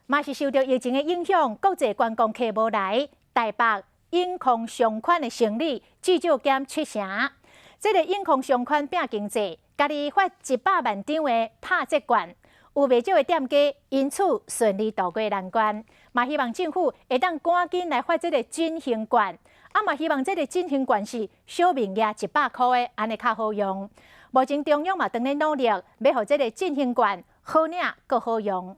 嘛是受著疫情的影響，國際觀光客無來，台北永康商圈的生意至少減七成。這个永康商圈拼經濟，家己發100萬張的拍折券，有袂少的店家因此順利渡過難關。嘛希望政府會當趕緊來發這个振興券，啊嘛希望這个振興券是小面額100箍的，按呢較好用。目前中央嘛正咧努力，欲予這个振興券好領閣好用。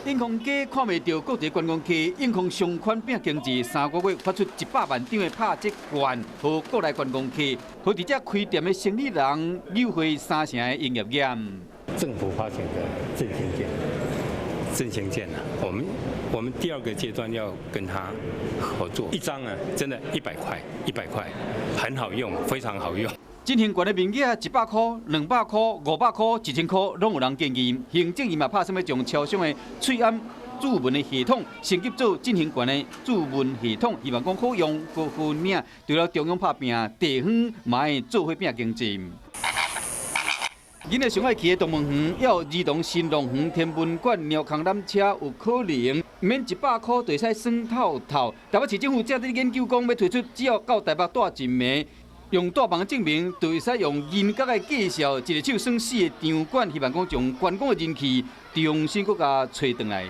永康街看袂著國際觀光客，永康商圈拼經濟，3個月發出100萬張的拍折券，予國內觀光客，予佇遮開店的生理人優惠三成的營業額。政府發行的振興券，振興券啊，我們第二個階段要跟他合作，一張啊，真的100塊，100塊，很好用，非常好用。振興券的面額100箍、200箍、500箍、1000箍，攏有人建議。行政院嘛拍算欲將超商的喙罨指紋的系統升級做振興券的指紋系統，希望講好用、閣好領。除了中央拍拚，地方嘛會做伙拼經濟。囡仔上愛去的動物園，猶有兒童新樂園、天文館、貓空纜車，有可能毋免100箍就會使耍透透。台北市政府正佇研究講，欲推出只要到台北蹛一暝，用帶網證明，就會使用銀角來計數，一个手耍四个場館，希望講將觀光的人氣重新閣共揣轉來。